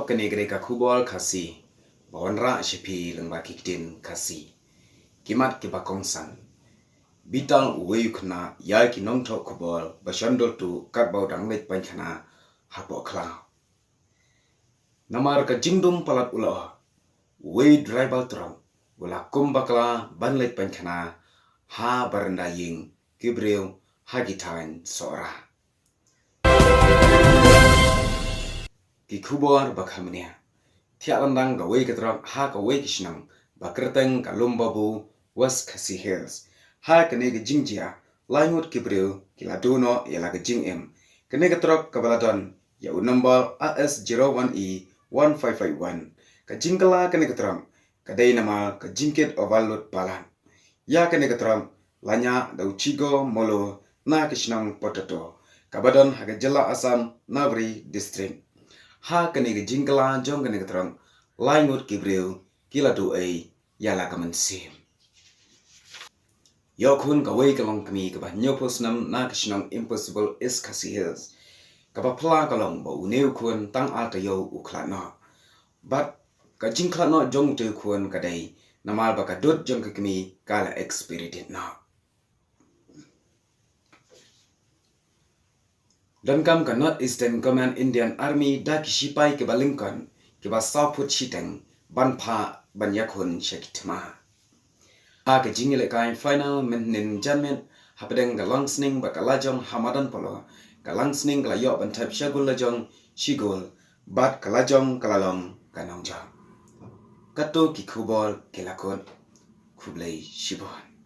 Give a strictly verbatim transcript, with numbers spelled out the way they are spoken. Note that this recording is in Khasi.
Kane ka dei ka khubor Khasi ba wanrah sha phi lyngba ki ktien Khasi. Ki mat kiba kongsan. Bitar uwei u khynnah ïa ki nongthoh khubor ba shon dur tuh katba u dang leit paikhana hapoh khlaw. Namar ka jingdum palat u la oh, uwei u driver truck u la kum bakla ban leit paikhana ha baranda ïing ki briew ha ki thaiñ Sohra. Ki khubor ba kham nia. Thiah lyndang kawei ka truck ha kawei ka shnong ba kyrteng ka Lumbabu, West Khasi Hills. Ha kane ka jingjia, lai ngut ki briew ki la duh noh ïa la ka jingim. Kane ka truck kaba la don ïa u number A S zero one E one five five one. Ka jingkylla kane ka truck ka dei namar ka jingkit overload palat. Ïa kane ka truck la ñiah da u Chigo Molo na ka shnong Potato, kaba don ha ka jylla Assam, Nalbari District. Ha kane ka jingkylla jong kane ka truck, lai ngut ki briew ki la duh ei ïa la ka mynsiem. Ïoh khun kawei ka longkmie kaba hynñiewphew snem na ka shnong Impossible, East Khasi Hills. Kaba phylla ka long ba une u khun tang ar taïew u khlad noh. Bad ka jingkhlad noh jong utei u khun ka dei namar ba ka dud jong ka kmie ka la expire date noh. Donkam ka North Eastern Command Indian Army da ki shipai kiba lyngkot, kiba saw phut shiteng, ban phah ban ïakhun sha ki thma. Ha ka jingïalehkai final mynhynnin janmiet hapdeng ka Longsning bad ka Lajong ha madan polo, ka Longsning ka la ïoh ban thep sha gol lajong shi gol, bad ka Lajong ka la long ka nongjop. Kato ki khubor ki la kut. Khublei shibun.